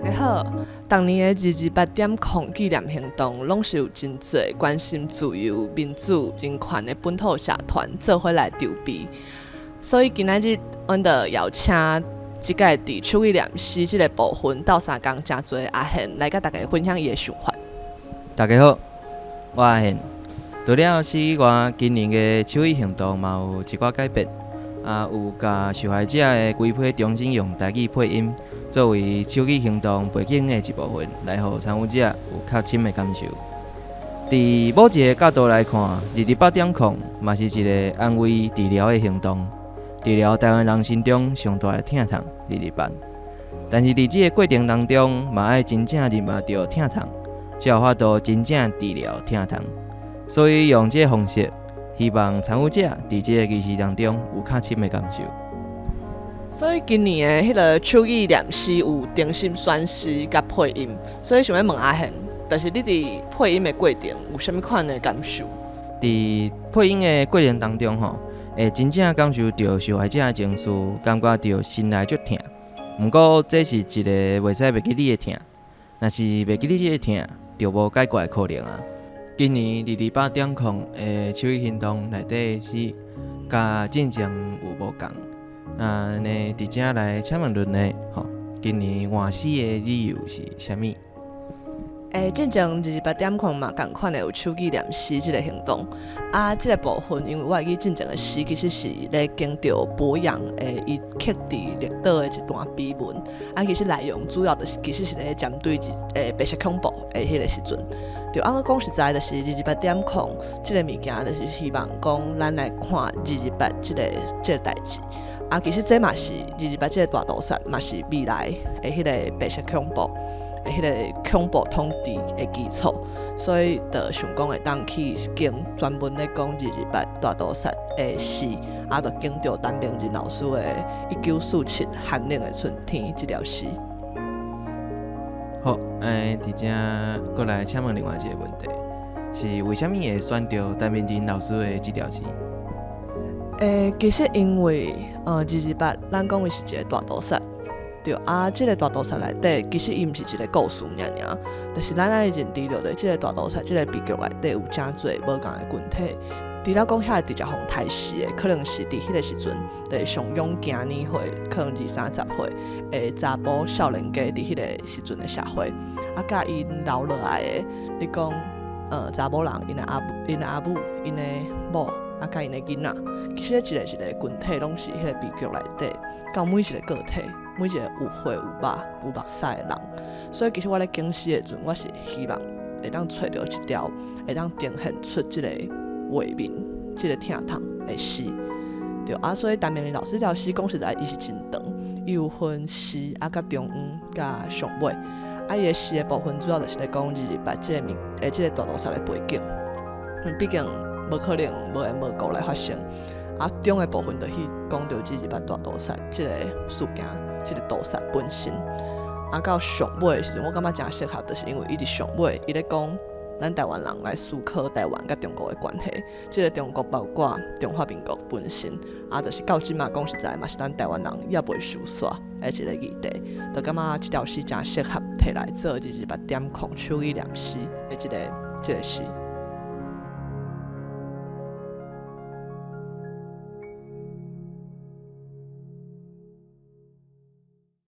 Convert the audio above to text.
大家好，逐年的228.0紀念行動，攏是有真濟關心自由、民主、人權的本土社團做伙來籌備。所以今仔日，阮就邀請這屆佇手語念詩這個部分鬥相共誠濟阿賢來佮大家分享伊的想法。大家好，我阿賢。除了詩以外，今年的手語行動嘛有一寡改變，啊，有共受害者的規批重新用台語配音，作為手語行動背景的一部分，來予參與者有較深的感受。佇某一個角度來看，228.0嘛是一個安慰治療的行動，治療台灣人心中上大的疼痛二二八。但是佇這個過程當中，嘛愛真正認捌著疼痛，才有法度真正治療疼痛。所以用這個方式，希望參與者佇這個儀式當中有較深的感受。所以今年的彼个手語念詩有重新選詩佮配音，所以想欲問阿賢，就是你佇配音的過程有啥物款的感受？佇配音的過程當中吼，會真正感受著受害者的情緒，感覺著心內足疼。毋過這是一个袂使袂記你的疼，若是袂記你這个疼，就無解決的可能啊。今年二二八點空的手語行動內底的詩，佮進前有無仝？那呢，佇遮來請問倫的吼，今年換詩的理由是啥物？進前228.0嘛，仝款的有手語念詩這个行動。啊，這个部分，因為我會記進前的詩其實是咧講著柏楊的伊刻佇綠島的一段碑文。啊，其實內容主要就是其實是咧針對白色恐怖的彼个時陣。對，啊，講實在，就是二二八點空這个物件，就是希望講咱來看二二八這個代誌。啊，其實這嘛是二二八這个大屠殺，嘛是未來的彼个白色恐怖的彼个恐怖統治的基礎，所以就想講會當去講專門咧講二二八大屠殺的詩，啊，就講著陳明仁老師的《1947寒冷的春天》這條詩。好，佇遮閣來請問另外一个問題，是為啥物會選著陳明仁老師的這條詩？其實因為二二八，咱講伊是一个大屠殺。對啊，這个大屠殺內底，其實伊毋是一个故事爾爾，就是咱愛認知著的這个大屠殺，這个悲劇內底有誠濟無仝的群體。除了講遐个直接予刣死的，可能是佇彼个時陣，就是上勇行年歲，可能二三十歲的查埔少年家佇彼个時陣的社會，啊，佮𪜶留落來的，你講查某人，𪜶的阿𪜶的阿母，𪜶的某，啊，佮𪜶的囡仔，其實一个一个群體攏是彼個悲劇內底，到每一个個體，每一個有血有肉有目屎的人，所以其實我咧講詩的時陣，我是希望會當揣著一條會當呈現出這個畫面、這個疼痛的詩。對啊，所以陳明仁老師這條詩講實在，伊是真長，伊有分詩啊，佮中央佮上尾。啊，伊的詩的部分主要就是咧講二二八這个物，這个大屠殺的背景。畢竟無可能無緣無故來發生。啊，中的部分就去講著二二八大屠殺這个事件，這个屠殺本身。啊，到上尾的時陣，我感覺誠適合，就是因為伊佇上尾，伊咧講咱台灣人來思考台灣佮中國的關係。這个中國包括中華民國本身，啊，就是到這馬講實在嘛是咱台灣人猶未收煞的一个議題，就感覺這條詩誠適合提來做228.0手語念詩的這个詩。